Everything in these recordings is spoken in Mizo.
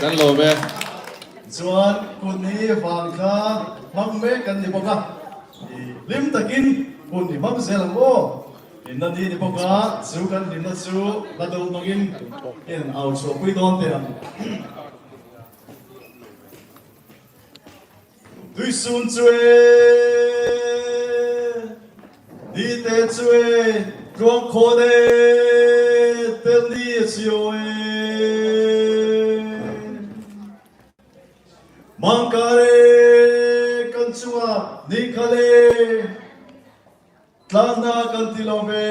kan lawm e. Chuan kut ni vang kha hmang mek kan ni bawk a, i hlim takin hun i hmang zel ang aw. Hlimna ni ni bawk a, chu kan hlimna chu hla do hmangin in au chhuahpui dawn teh ang. Tuisun chu e, Nite chu e, Tluangkhawn e, Telni a chio e. Mangkar e, kan chungah nikhal e, Tlangna kan ti lo ve.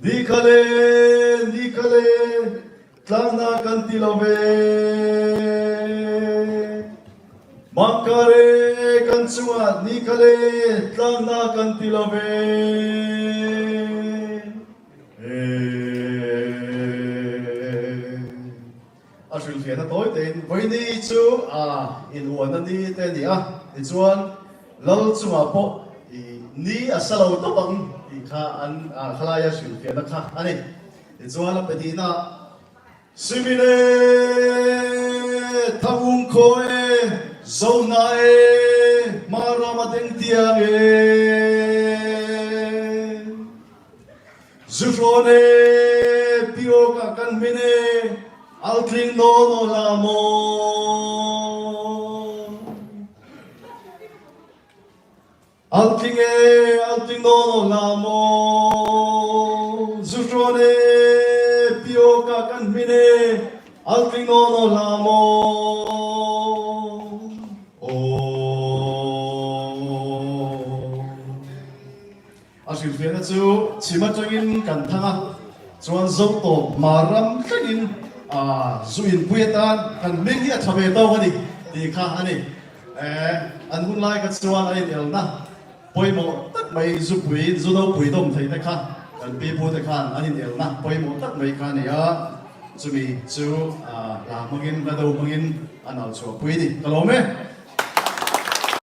Ni kha le, ni kha le, tlangna kan ti lo ve. Mangkar e, kan chungah ni kha le, tlangna kan ti lo ve. A hrilhfiahna tawi tein vawiini chu a inhuahna ni te a ni a, tichuan Lal chungah pawh i ni a sa lo tawp ang tih kha an khalaia hrilhfiahna kha a ni. Tichuan a pahnihna Simile Thangum khaw e, Zohna e, Hmarama deng tiang e. Zu hrawn e, pi awkah kan hmin e, al tling nawn aw hlah maw? Al tling e, al tling nawn aw hlah maw? Zu hrawn e, pi awkah kan hmin e, al tling nawn aw hlah maw? Aw. A hrilhfiahna chu chhim atangin kan thang a, chuan zo tawp hma ram thlengin zu inpui atan kan hming hi a tha ve tawk a ni tih kha a ni. An hun lai kha chuan a inelna pawimawh tak mai zupui, zu nopui dawm thei te kha kan pipu te khan an inelna pawimawh tak mai kha a ni a, chumi chu hla hmangin, hla do hmangin an au chhuahpui a ni. Ka lawm e.